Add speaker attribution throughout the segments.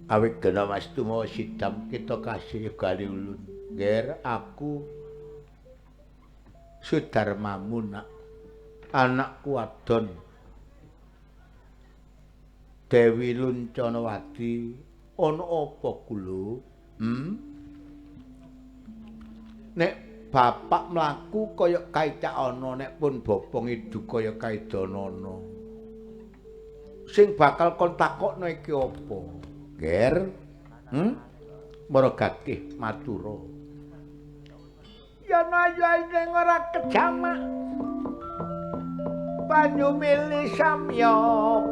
Speaker 1: Awit gena Mas Tumawa sidam kita kasih yogane ulun. Nger aku Sudarmamu nak, anakku wadon Dewi Luncanawati. Ana apa kula? Nek bapak mlaku kaya kaicak ana, nek pun bapa ngidu kaya kaidanana. Sing bakal kon takokno iki apa? Nger? Maragakih matura. Yen ayu ning ora kejamak. Banyu mili samya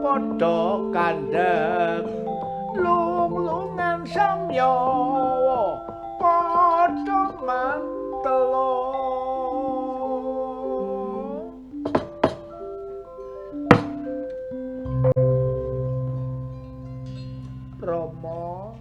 Speaker 1: padha kandhek. Lung-lungan samya padha mantelo. Rama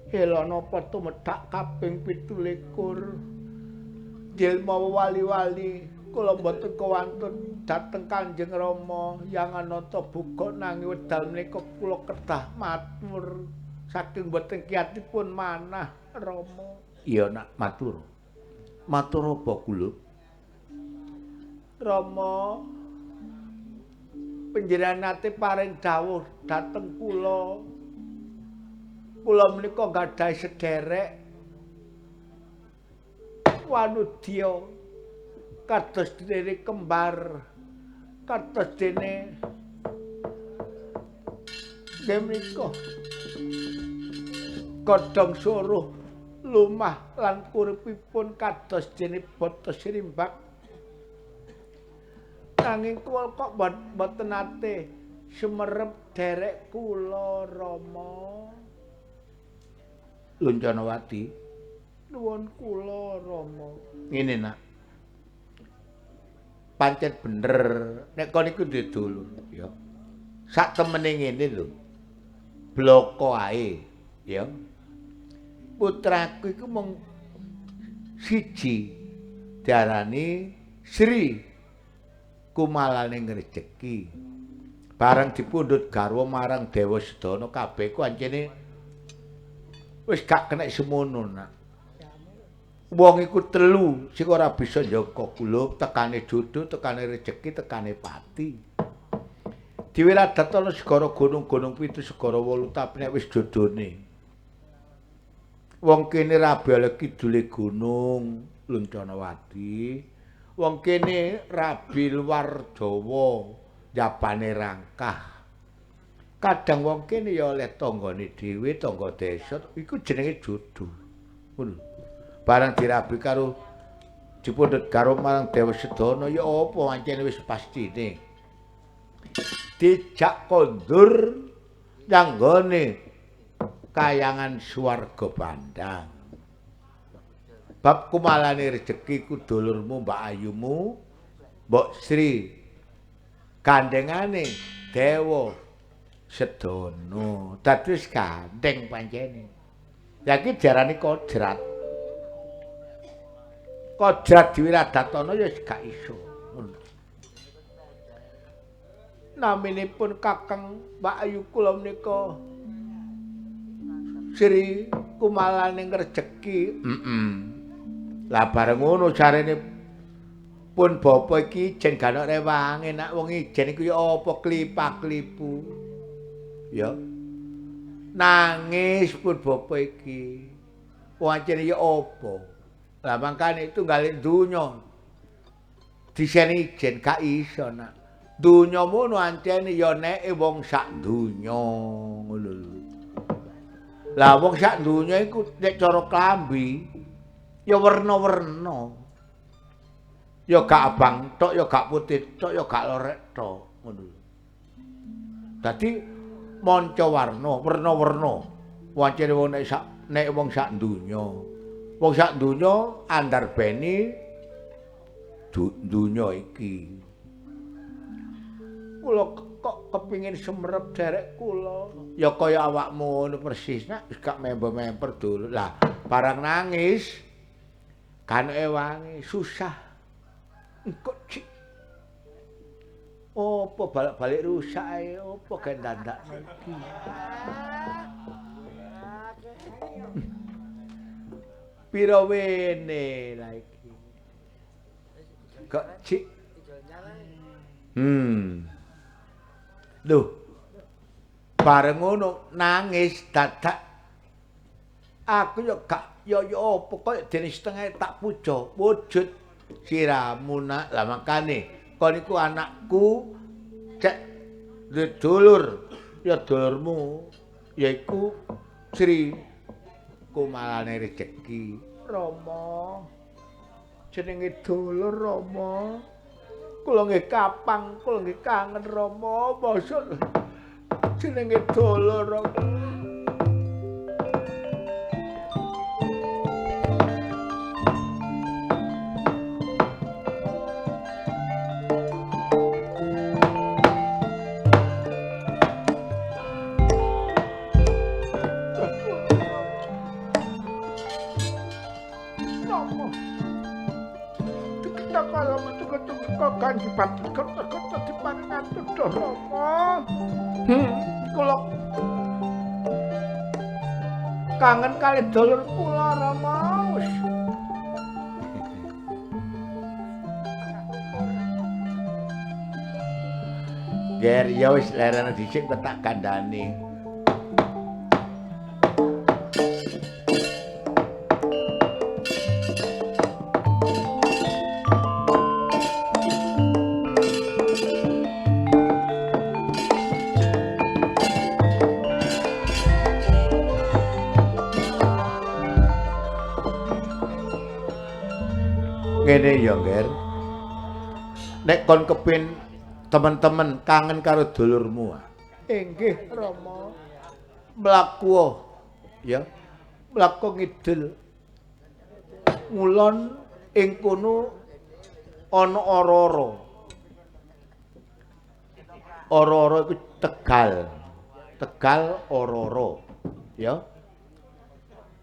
Speaker 1: Helana tumedhak kaping 27. Jilma wali-wali kula mboten kewantun dhateng Kanjeng Rama yang ananta buka nanging wedal menika kula kedah matur saking mboten kiyatipun manah Rama. Iya nak, matur. Matur apa kula? Rama, panjenengan nate paring dawuh dhateng kula. Kula menika gadhahi sederek wanudya kados dene kembar, kados dene nggih menika godhong suruh lumah lan kuripipun kados dene bata srimbak. Nanging kula kok mboten nate sumerep derek kula Rama. Luncanawati, nuwun kula Rama. Ngene nak, pancen bener nek kon iku duwe dulur ya. Sak temene ngene lho. Bloko ae ya. Putraku iku mung siji diarani Sri Kumalaning Rejeki. Bareng dipundhut garwa marang Dewa Sedana kabeh ku ancene wis gak kenek semono nak. Wong iku telu sing ora bisa njaga kula, tekane jodoh, tekane rejeki, tekane pati. Diwiradat ana segara gunung-gunung pitu, segara wolu, tapi nek wis jodone. Wong kene rabi oleh kidule gunung Luncanawati. Wong kene rabi luar Jawa, jabane rangkah. Kadang wong kene ya oleh tanggane dhewe, tangga desa, iku jenenge jodoh. Ngono. Barang dirabi karo dipundhut karo marang Dewa Sedana ya apa ancene wis pastine. Dijak kondur nyanggone kayangan swarga bandang. Bab kumalane rejeki ku dulurmu Mbak Ayumu, Mbok Sri gandengane Dewa Sedana. Dadi wis gandeng pancene. Lah iki diarani kodrat. Kodrat diwiradatana ya wis gak iso. Ngono. Naminipun Kakang Mbak Ayu kula menika Sri Kumalaning Rejeki. Lah bareng ngono jarene pun bapa iki ijen gak ana rewange nak wong ijen iku ya apa klipa-klipu. Ya. Nangis pun bapa iki. Wong ancene ya apa? Lah mangkane tunggale donya diseni ijen gak iso nak. Donya mono ancene ya neke wong sak donya ngono lho. Lah wong sak donya iku nek cara klambi ya werna-werna. Ya gak abang tok, ya gak putih tok, ya gak lorek tok ngono lho. Dadi manca warna, werna-werna. Wancene wong nek wong sak donya. Wong sak donya andarbeni donya iki. Kula kok kepingin semerep derek kula. Ya kaya awakmu ngono persis nak, wis gak member-member dulu. Lah barang nangis kan ewangi susah. Engko cik. Apa balik-balik rusak ae, apa gawe dandakno iki. Pira wene lah iki. Kok cik. Lho. Bareng ngono nangis dadak. Aku yo gak yo yo apa koyo dene setengah tak puja wujud siramu nak. Lah makane kon iku anakku cek dulur ya dulurmu yaiku Sri Kumalane rejeki. Rama jenenge dulur Rama, kula nggih kapang, kula nggih kangen Rama, mosok jenenge dulur Rama. Kula kangen kali dulur kula Rama. Ger ya wis lerene dhisik tak kandhani. Ngene ya, Nger. Nek kon kepin temen-temen kangen karo dulurmu. Inggih, Rama. Mlaku ya. Mlaku ngidul. Ngulon ing kono ana ora-ora. Ora-ora iku Tegal. Tegal ora-ora, ya.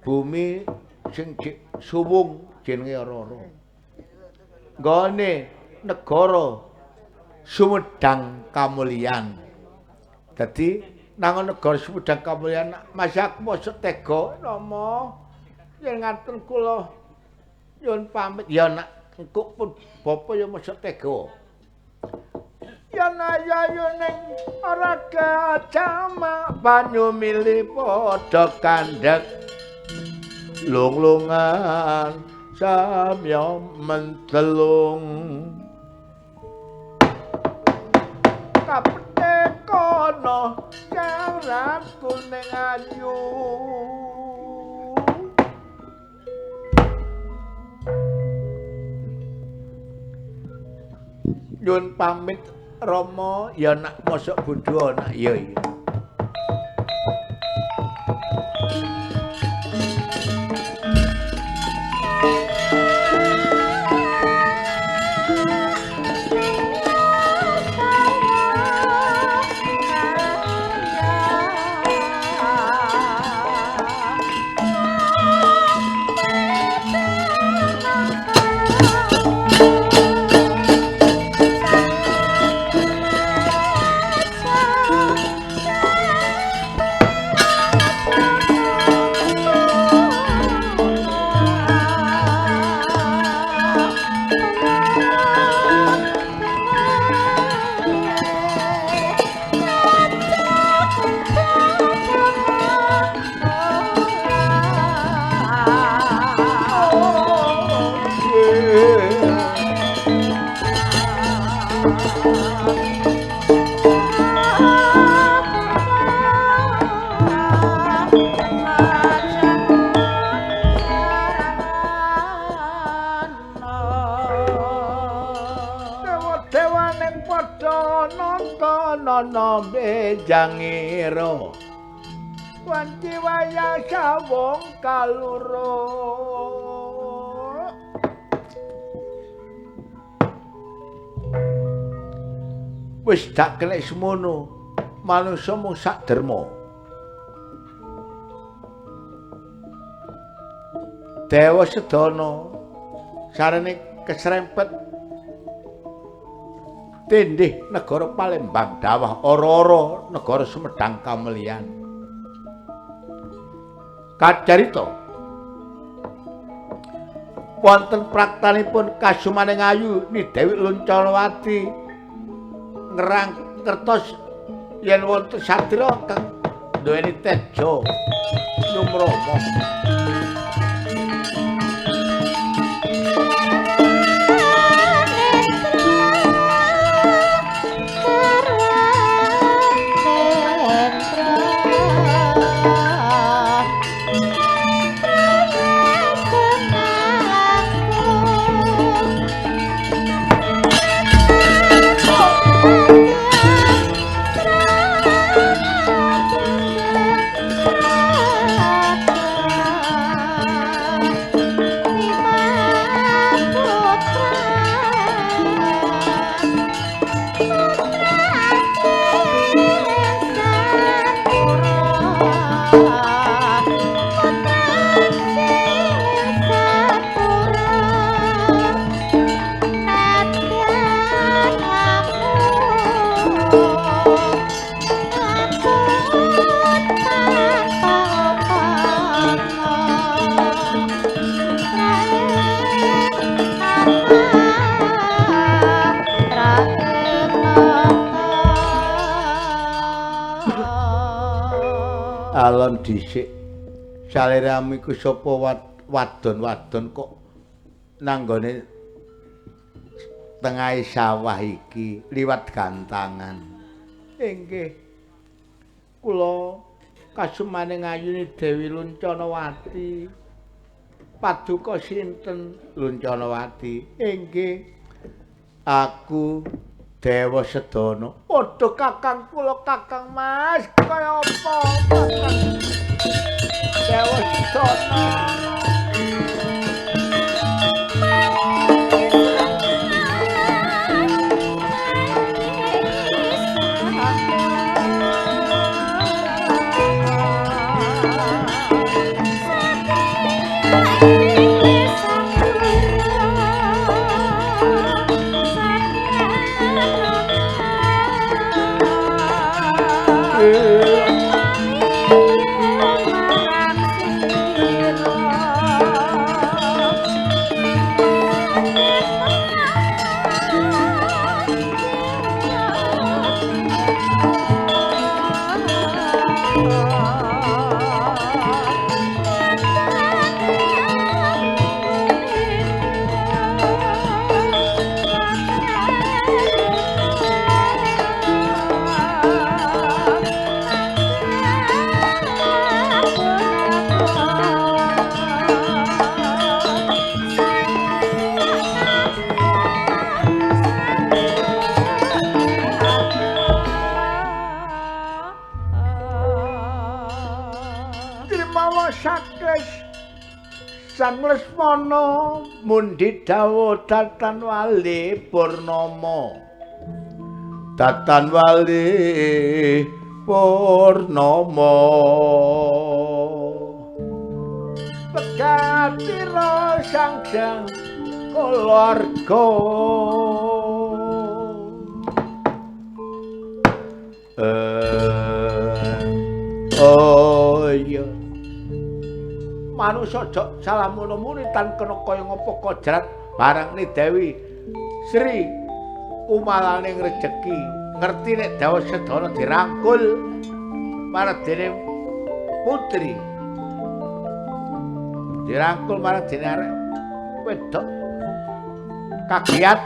Speaker 1: Bumi sing suwung jenenge ora-ora. Nggone negara Sumedang Kamulyan. Dadi nang negara Sumedang Kamulyan masih aku mosok tega Rama. Yen ngaten kula nyuwun pamit ya nak engko pun bapa ya mosok tega. Ya ayo ning ora kacama banyu milih padha kandhek lunglungan samya mentelung kapete kono kang ratu ning ayu. Nyun pamit Rama ya nak mosok bodho nak ya iya. Jangira wanci wayah sawung kaloro wis dak kelek semono manungsa mung sak derma. Dewa Sedana sarene keserempet Tindih negara Palembang dawah ora-ora negara Sumedang Kamelian. Kacarita wonten praktanipun kasumaning ayu Ni Dewi Luncanawati ngerang ngertos yen wonten satria kang duweni teja nyumrama. Alon dhisik saliramu iku sapa wadon-wadon kok nanggone tengahe sawah iki liwat gantangan. Inggih. Kula kasumaning ayune Dewi Luncanawati. Paduka sinten Luncanawati? Inggih. Aku Dewa Sedana. Padha kakang kula kakang Mas, kaya apa kakang Dewa Sedana. Sang Lesmana mundi dawuh datan wali Purnama. Datan wali Purnama. Pegatira sang jang keluarga. Oh iya. Manusa aja salah muni tan kena kaya ngapa kojrat barang ni Dewi Sri kumalaning rejeki ngerti nek Dewa Sedana dirangkul marang dene putri dirangkul marang dene arek wedok kagiat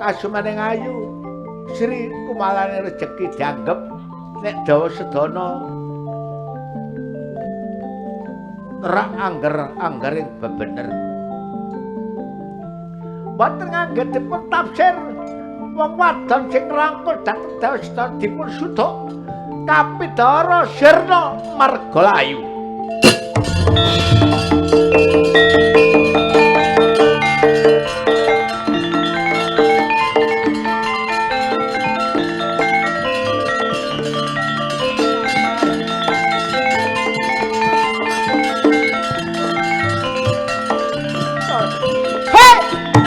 Speaker 1: kasumaning ayu Sri kumalane rejeki dianggep nek Dewa Sedana rak angger-anggering bebener. Mboten ngangge dipun tafsir wong wadon sing ngrangkul dhateng Dewa Sedana dipun suduk kapidara sirna margalayu.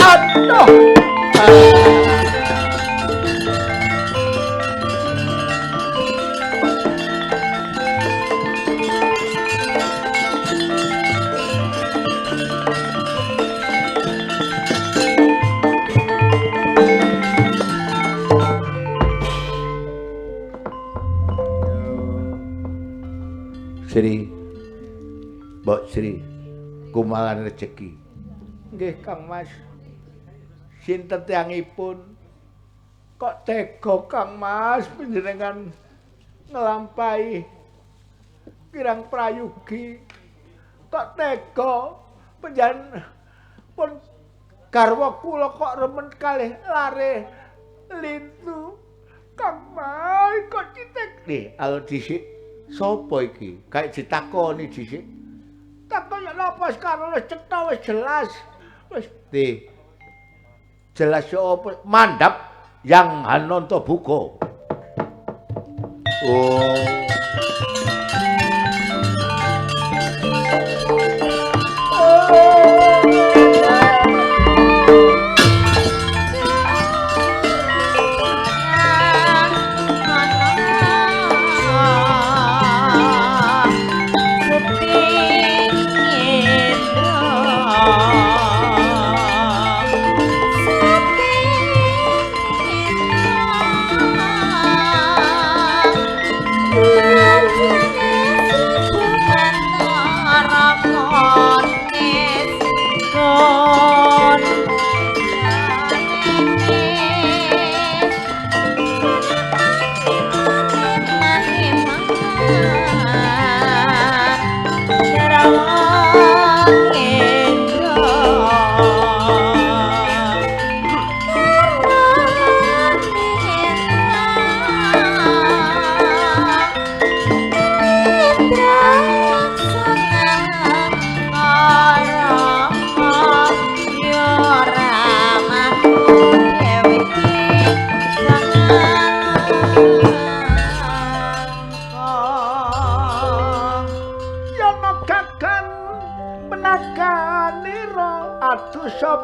Speaker 1: Aduh. Sri, Mbok Sri, kumalan rejeki. Nggih Kang Mas. Sinten tiyangipun? Kok tega Kang Mas panjenengan nglampahi kirang prayugi. Kok tega panjenengan pun garwa kula kok remen kalih lare lintu. Kang Mas kok citek. Nih, alon dhisik sapa iki? Kayak ditakoni dhisik. Takon ya napa sekarang wis cetha wis jelas. Wis di jelas apa mandhap yang Hanonto buka. Oh.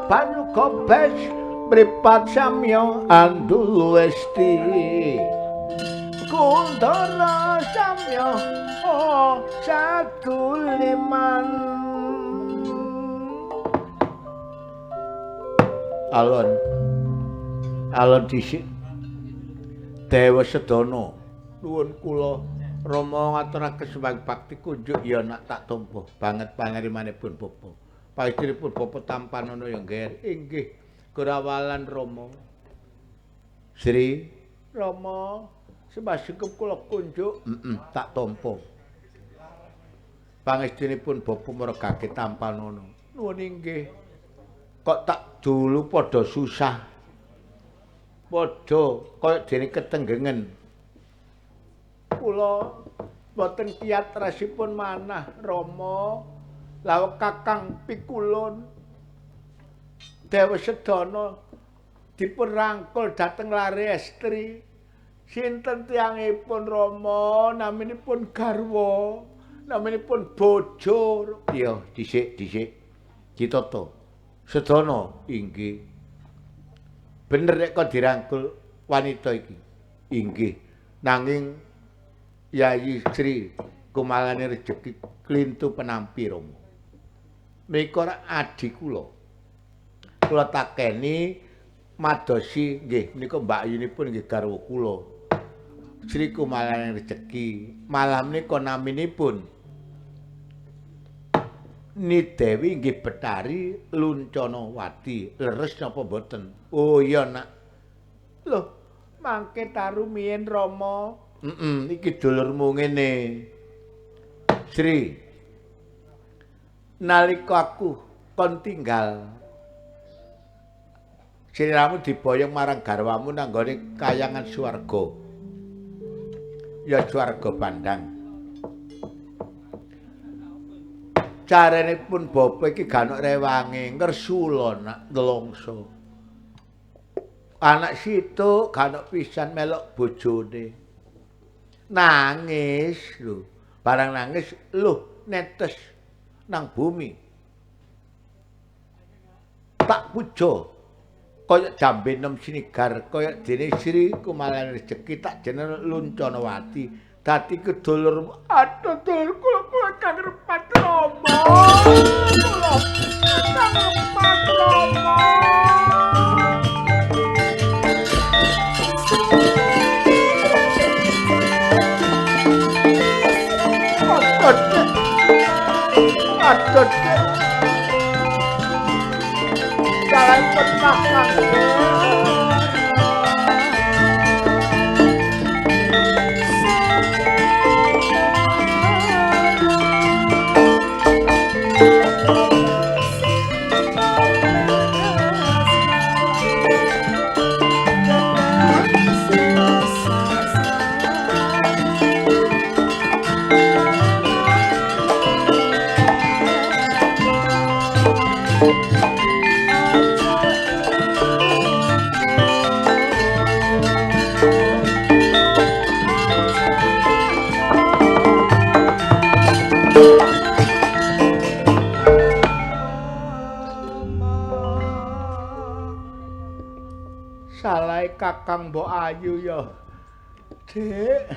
Speaker 1: Banyu gobes mripat samya anduluwesti kundara samya oh saduliman. Alon alon dhisik Dewa Sedana nuwun kula Rama ngaturaken sembah bakti kunjuk ya nak tak tampa banget panerimanipun bapa. Paistiripun bapa tampanana ya nggih. Inggih gurawalan Rama. Sri Rama sembah sungkem kula kunjuk. Tak tampa. Pangestunipun bapa mregage tampanana. Nuwun inggih. Kok tak dulu padha susah. Padha kaya dene ketenggengen. Kula boten kiyat rasipun manah Rama. Lawek kakang pikulun Dewa Sedana dipun rangkul dhateng lare estri. Sinten tiyangipun Rama? Naminipun garwa, naminipun bojo. Iya, dhisik dhisik ditata. Sedana inggih. Bener nek kok dirangkul wanita iki. Inggih. Nanging Yayi Sri kumalane rejeki klintu penampi Rama. Menika ora adi kula. Kula takeni madosi nggih menika mbakyunipun nggih garwa kula. Sri kumalane rejeki. Malah menika naminipun Nidewi nggih Betari Luncanawati. Leres napa mboten? Oh iya nak. Lho, mangke tarumiyin Rama. Iki dulurmu ngene. Sri, nalika aku kon tinggal sliramu diboyong marang garwamu nang nggone kayangan swarga. Ya swarga bandang. Carenipun bapa iki gak ono rewange, ngresula nak nelongso. Anak situk gak ono pisan melok bojone. Nangis lho, barang nangis lho netes nang bumi. Tak puja kaya jambe nem sinigar kaya dene Sri kumalane rejeki tak jeneng Luncanawati. Dadi kedulur aduh dulur kula kula kang repat Rama. Kula kang repat Rama. Aduh, Dik. Aduh, Dik. Salahipun Kakang. Salahe Kakang Mbok Ayu ya. Dik.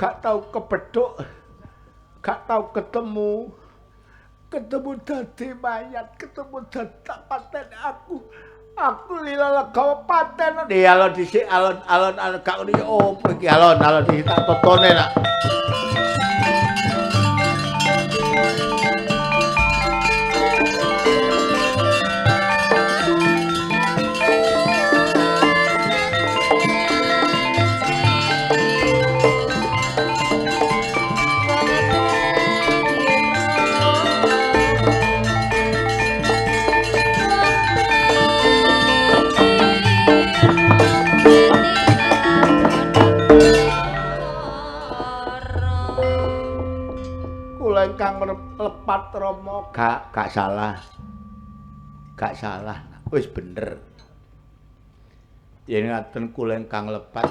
Speaker 1: Gak tau kepethuk. Gak tau ketemu. Ketemu dadi mayat, ketemu dadi paten aku. Aku lila legawa paten. Nih alon dhisik, alon-alon alon gak ngono ya opo iki alon-alon dhisik tak totone nak. Kang lepat Rama gak salah. Gak salah. Wis bener. Yen ngaten kula ingkang lepat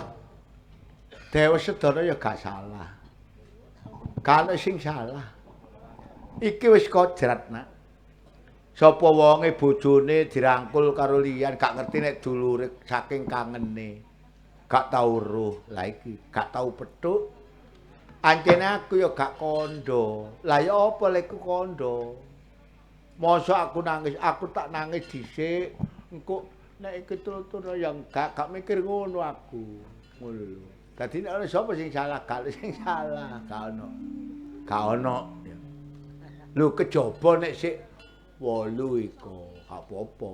Speaker 1: Dewa Sedana ya gak salah. Gak ono sing salah. Iki wis kodrat, Nak. Sapa wonge bojone dirangkul karo liyan gak ngerti nek dulure saking kangene. Gak tau roh. Lah iki gak tau pethuk. Ancene aku ya gak kandha. Lah ya apa lekku kandha? Mosok aku nangis, aku tak nangis dhisik. Engko nek iki turun ya enggak, gak mikir ngono aku. Ngono lho. Dadi nek ana sapa sing salah, gak sing salah, gak ono. Gak ono. Lho kejaba nek sik 8 iku, gak apa-apa.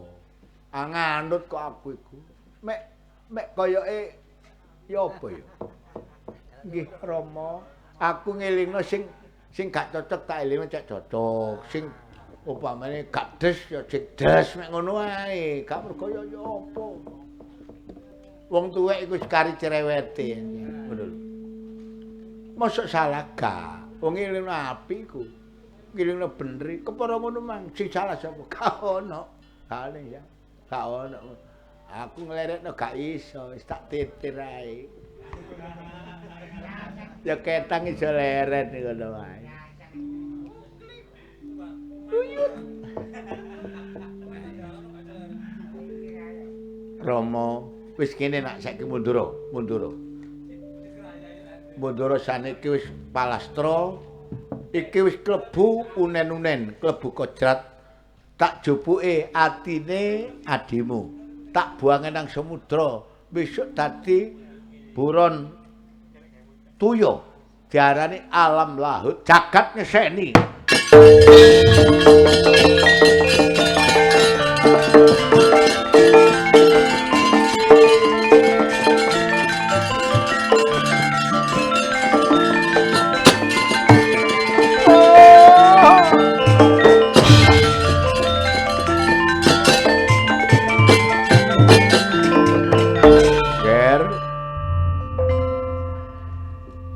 Speaker 1: Anganut kok aku iku. Mek mek koyoke ya apa ya? Nggih Rama, aku ngelingno sing gak cocok tak elingno cek cocok, sing upamane gak des ya cek des mek ngono ae, gak mergo ya apa. Wong tuwek iku wis kari cerewete ngono lho. Mosok salah gak? Wong ngelingno apik iku. Ngelingno bener, kepara ngono mang sing salah sapa? Gak ono. Gak ono ya. Gak ono. Aku nglerekno gak iso, wis tak titir ae. Ya ketang iso leren ngono wae. Uyut. Rama, wis kene nak saiki mundur, mundur. Mundur saniki wis palastra, iki wis klebu unen-unen, klebu kojrat. Tak jupuke atine adimu. Tak buange nang samudra, besok dadi buron tuyo diarani alam lahut jagat nyeseni.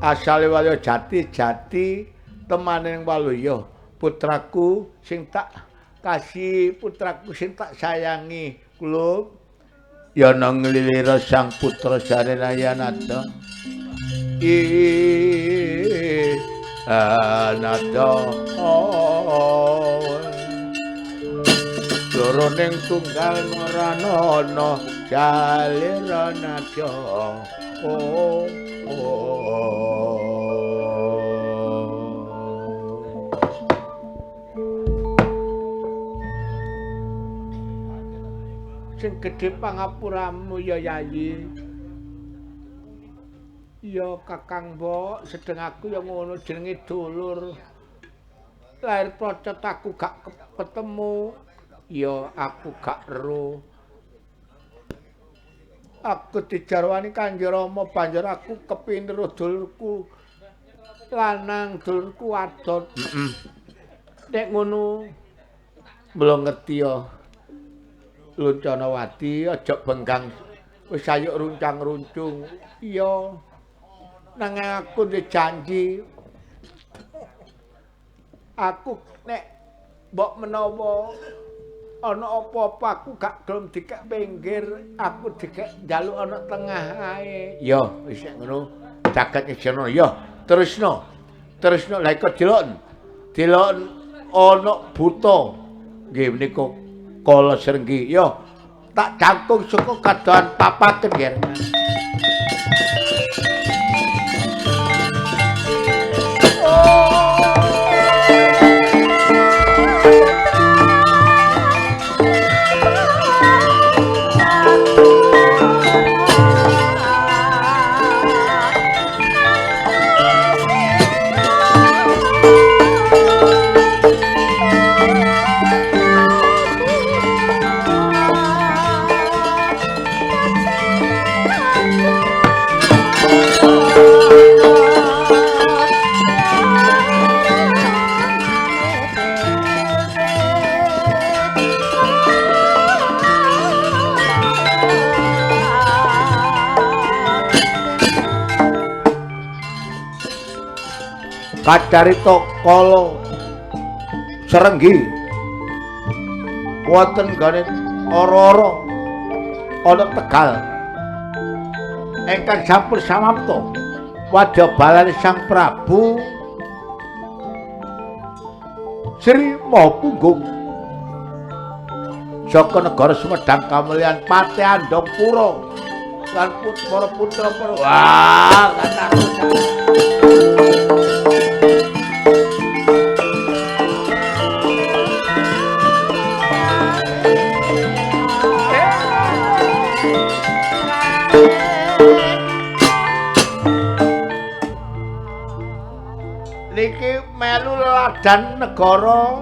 Speaker 1: Asale Waluya jati jati temaning Waluya, putraku sing tak kasih, putraku sing tak sayangi, kula ya nang nglilira sang putra Sarenayanada. Anada loro ning tunggal marana jalira nadya. Oh, sing gedhe pangapuramu ya Yayi. Ya Kakang Mbok, sedeng aku ya ngono jenenge dulur. Lahir procot aku gak ketemu. Ya aku gak ero. Aku dijarwani Kanjeng Rama banjur aku kepinteru dulurku lanang, dulurku wadon. Heeh. Nek ngono mula ngerti ya. Loncanawati aja benggang wis ayo runcang-runcung. Iya. Nanging aku duwe janji. Aku nek mbok menawa ana apa-apa aku gak gelem dikek pinggir, aku dikek njaluk ana tengah ae. Ya, wis nek ngono jagat ngejono. Ya, terusno. Terusno lha iku delok. Delok ana buta. Nggih menika Kala Srenggi. Ya, tak jangkung saka kadohan papaken nggih. Kacarita Kala Srenggi wonten gone ora-ora ana Tegal ingkang sampun samapta wadyabalane Sang Prabu Sri Maha Punggung saka negara Sumedang Kamulyan Pate Andhapura lan para putra para wah kataku. Niki melu leladan negara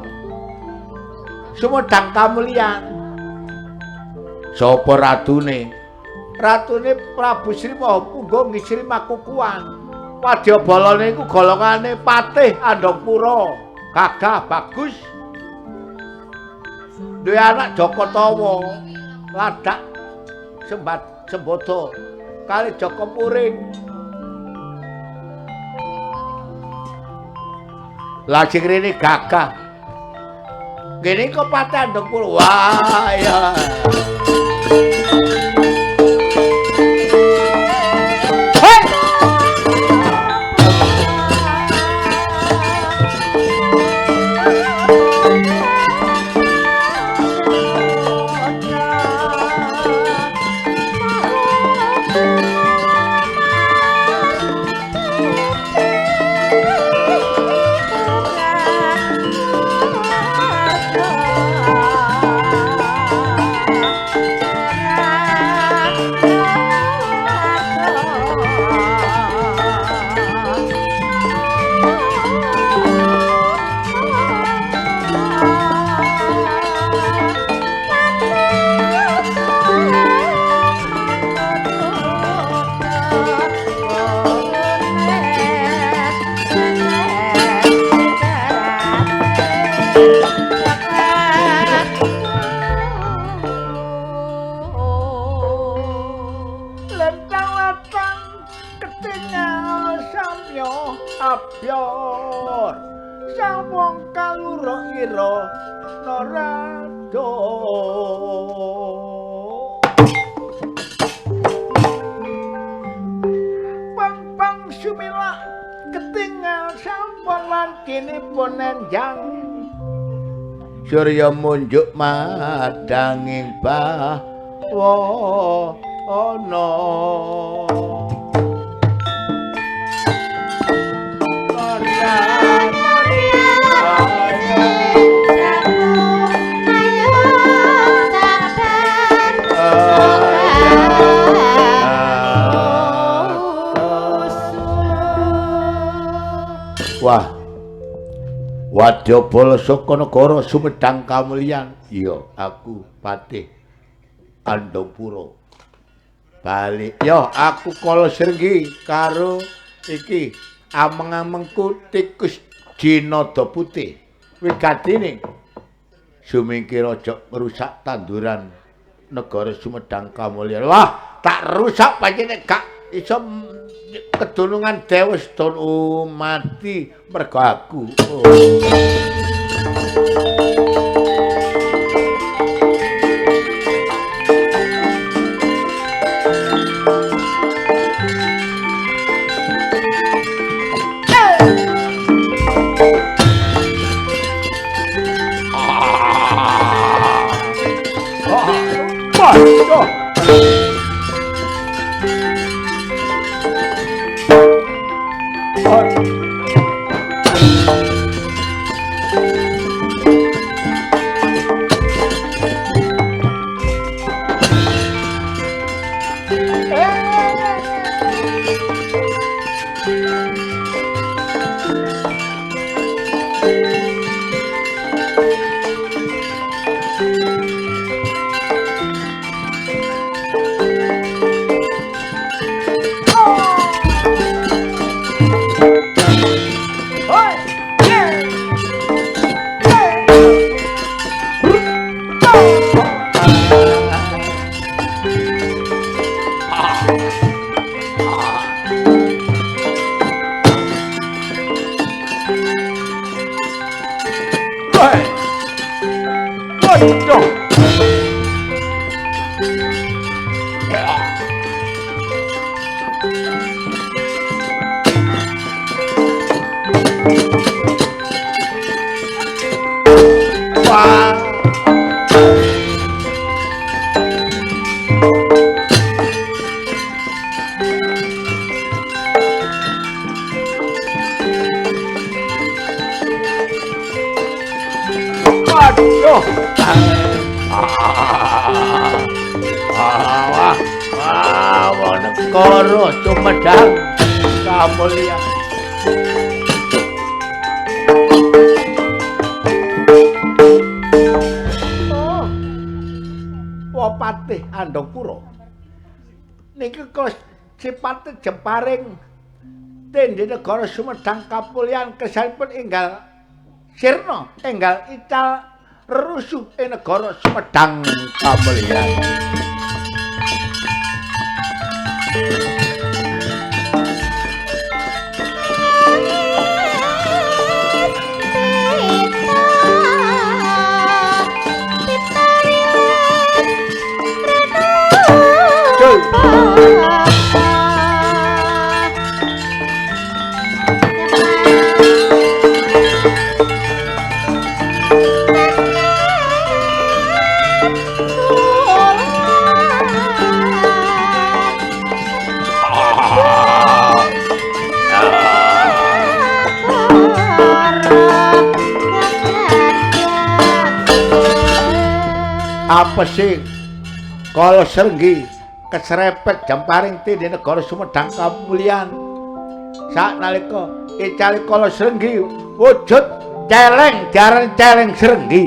Speaker 1: Sumedang Kamulyan. Sapa ratune? Ratune Prabu Sri Maha Punggung Sri Makukuhan. Wadyabalane iku golongane Patih Andhapura. Gagah bagus. Duwe anak Jaka Tawa, ladak Sembat Sembada kali Jaka Puring. Lah sing rene gagah. Ngene kok Patih Andhapura. Wah ya. Surya munjuk madanging bawana. Wah. Wadyabala saka negara Sumedang Kamulyan. Iya, aku Patih Andhapura. Balik. Yo, aku Kala Srenggi karo iki ameng-amengku tikus Jinada Putih. Wigatine sumingkir aja ngrusak tanduran negara Sumedang Kamulyan. Wah, tak rusak pancen gak iso kedunungan Deweston. Oh, mati mergo aku. Oh. Negara Sumedang Kamulyan. Oh. Wah, Patih Andhapura. Niki kok sipate jemparing tindhe negara Sumedang Kamulyan kesanipun enggal sirna, enggal ical rusuh ing negara Sumedang Kamulyan. Apa sih Kala Srenggi keserepet jemparing tindhe negara Sumedang Kamulyan. Saknalika icale Kala Srenggi wujud celeng diarani celeng Srenggi.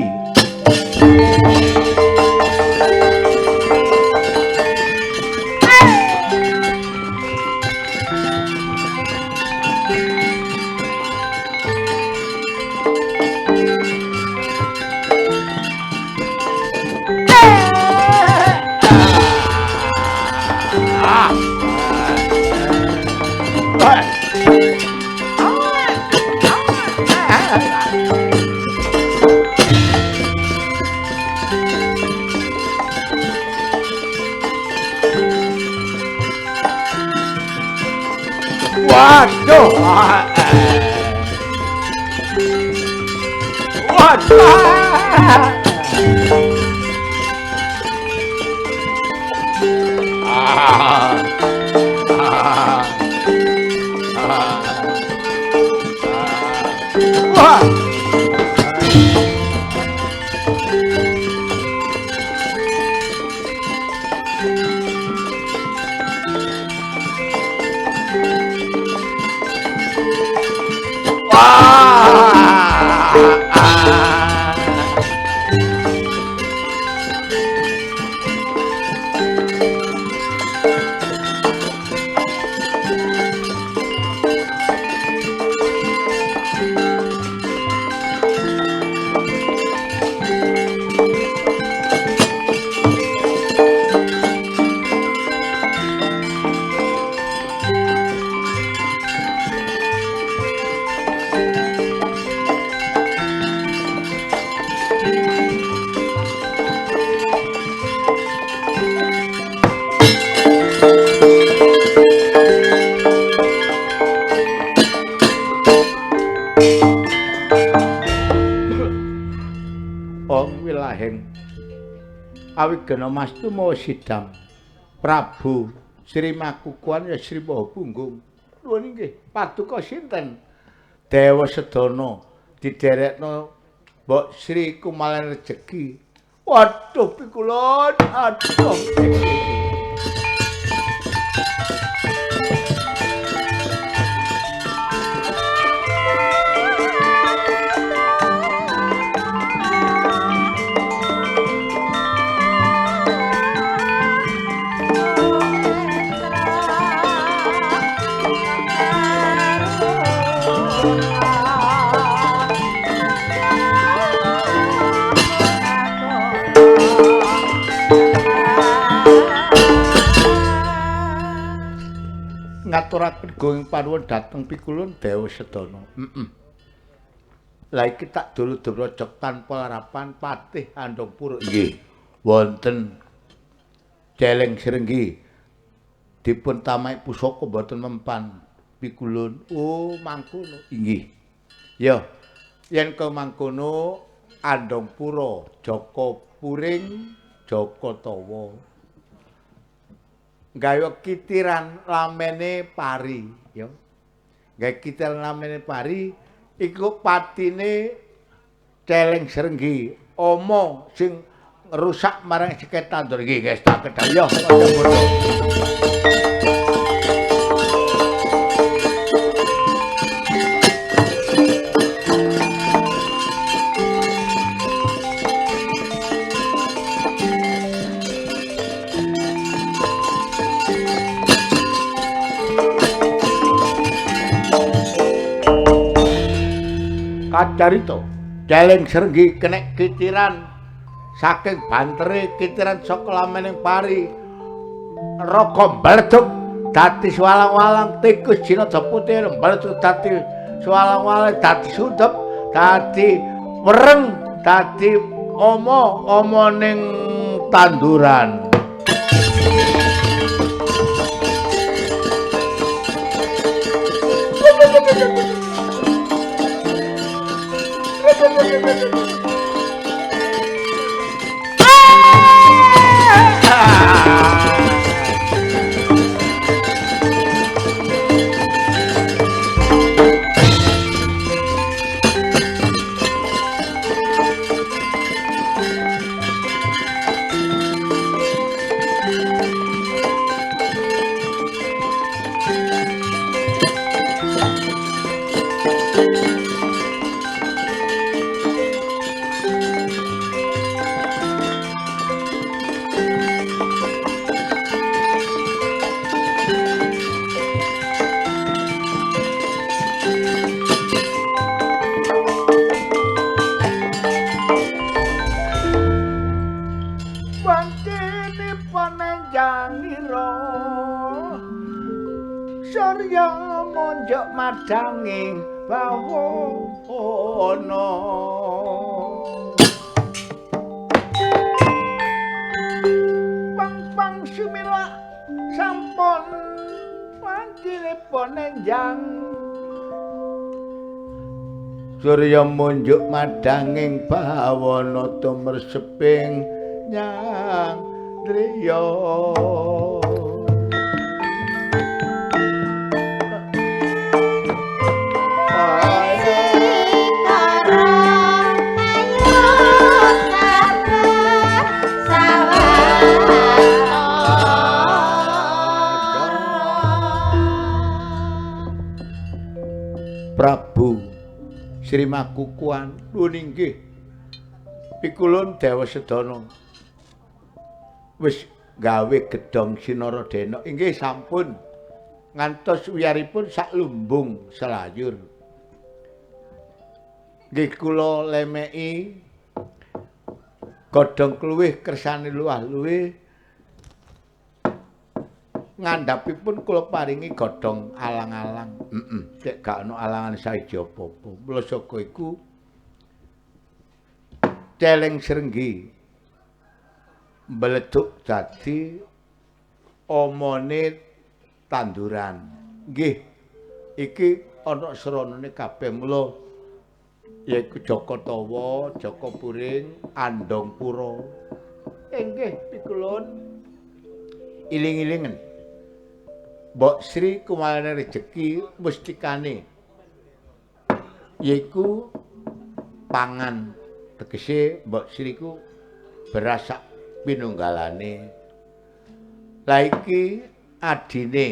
Speaker 1: Waduh. Waduh. Wah. Wah. Laheng. Awigena Mastu mawa sidang Prabu Sri Makukuhan ya Sri Maha Punggung. Nuwun inggih, paduka sinten? Dewa Sedana diderekno Mbok Sri Kumalen rejeki. Waduh pikulun, aduh. Ngaturaken gunging panuwun dhateng pikulun Dewa Sedana. Heeh. Lah iki tak dulu-dulu rojok tanpa harapan patih Andongpura. Nggih. Wonten celeng Srenggi dipun tamai pusaka mboten mempan pikulun. Oh, mangkono. Inggih. Ya, yen ke mangkono Andongpura Jaka Puring Jaka Tawa. Gawe kitiran lamene pari, ya. Gawe kitiran lamene pari iku patine celeng Srenggi, ama sing ngrusak marang seket tandur iki guys tak kedhah ya padha. Kacarita celeng Srenggi kenek kitiran saking bantere kitiran saka lamening pari raga mbledhuk dadi swalang-walang tikus jinaja putih mbledhuk dadi swalang-walang dadi sundep dadi wereng dadi ama-ama ning tanduran. Madanging bawana pang-pang sumilak sampun wancilipun enjang surya munjuk madanging bawana tumreseping nyang driya. Prabu Sri Makukuhan nuwun inggih pikulun Dewa Sedana wis gawe gedhong Sinaradena inggih sampun ngantos wiyaripun sak lumbung selayur. Nggih kula lemeki godhong kluwih kersane luwah-luwih ngandhapipun kula paringi godhong alang-alang. Heeh, cek gak ana alangan saiji apa-apa. Mula saka iku celeng Srenggi mbledhuk dadi omone tanduran. Nggih, iki ana sranane kabeh. Mula Yaiku Jaka Tawa, Jaka Puring, Andong Pura. Inggih pikulun. Iling-ilingen. Mbok Sri kumalane rejeki mustikane. Yaiku pangan. Tegese Mbok Sri ku beras sak pinunggalane. Lah iki adine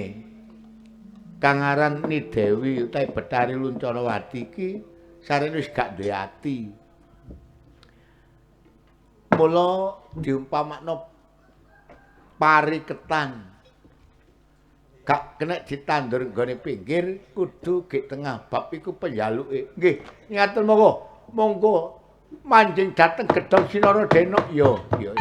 Speaker 1: kang aran Ni Dewi utawi Betari Luncanawati iki sarene wis gak duwe ati. Mula diumpamakno pari ketan. Gak kena ditandur nggone pinggir, kudu gek tengah. Bab iku penjaluke. Nggih, ngaten monggo. Monggo manjing dhateng Gedhong Sinara Denok. Yo, yo.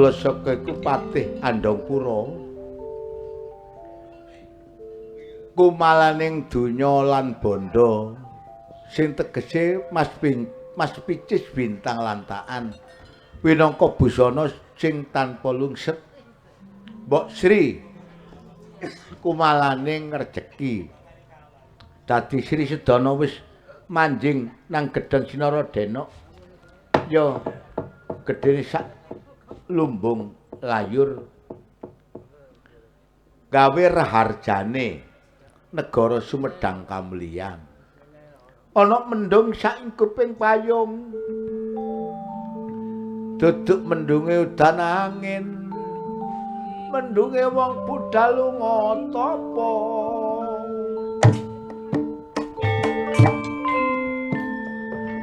Speaker 1: Saka iku Patih Andongpura kumalaning donya lan bondo sing tegese mas picis bintang lantaan winangka busana sing tanpa lungset. Mbok Sri kumalaning rejeki dadi Sri Sedana wis manjing nang Gedhong Sinara Denok ya gedene sak lumbung layur gawe raharjane negara Sumedang Kamulyan. Ana mendung sak kuping payung, duduk mendunge udan angin, mendunge wong budal lunga tapa.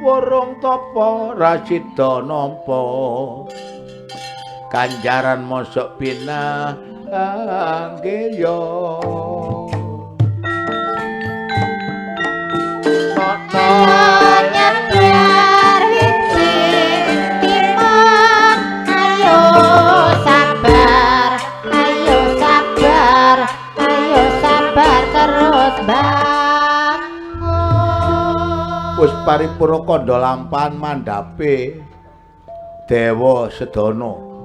Speaker 1: Worong tapa ra sida nampa ganjaran mosok pinanggeya.
Speaker 2: Nyebar wiji timon, ayo sabar, ayo sabar, ayo sabar terus bangun.
Speaker 1: Wis paripurna kandha lampahan mandhape Dewa Sedana.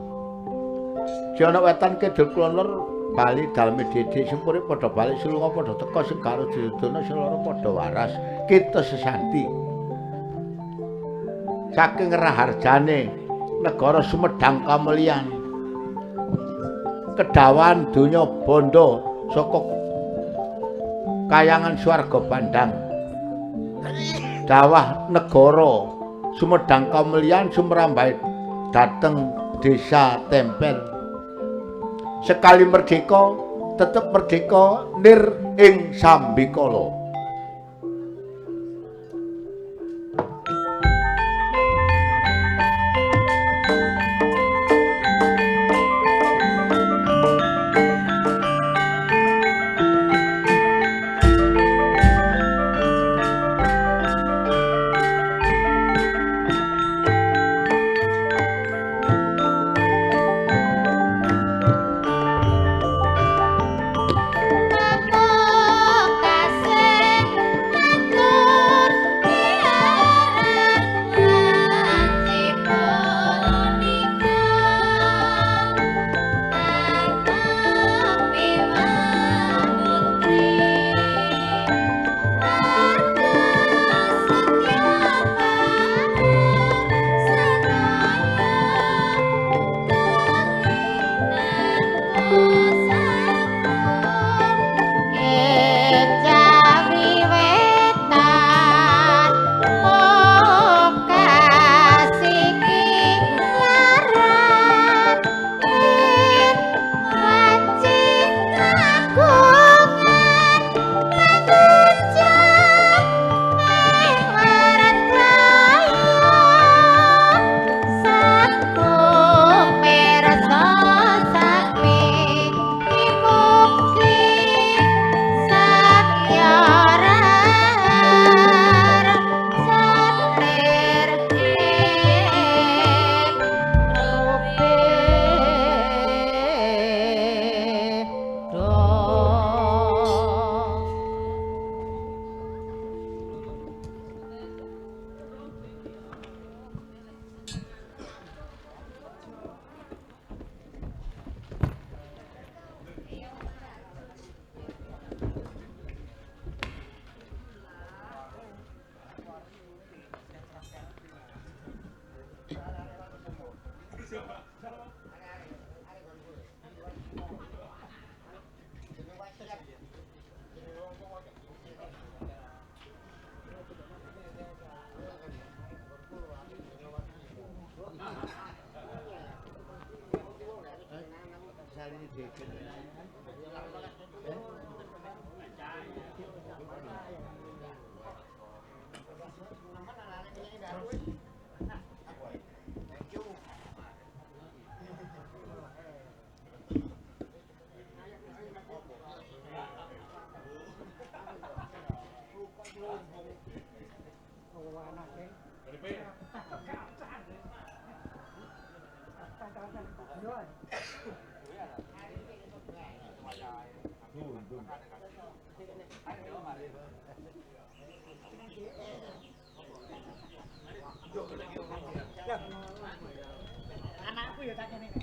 Speaker 1: Ana wetan kidul kulon lor bali daleme didik sempure padha bali sulunga padha teka sing karo didono sing loro padha waras kita sesanti. Saking raharjane negara Sumedang Kamulyan kedawan donya bondo saka kayangan swarga bandang dawah negara Sumedang Kamulyan sumrambah dhateng desa Tempel. Sekali merdeka, tetep merdeka nir ing sambikala.
Speaker 2: Kasih.
Speaker 3: Anakku ya tak kene.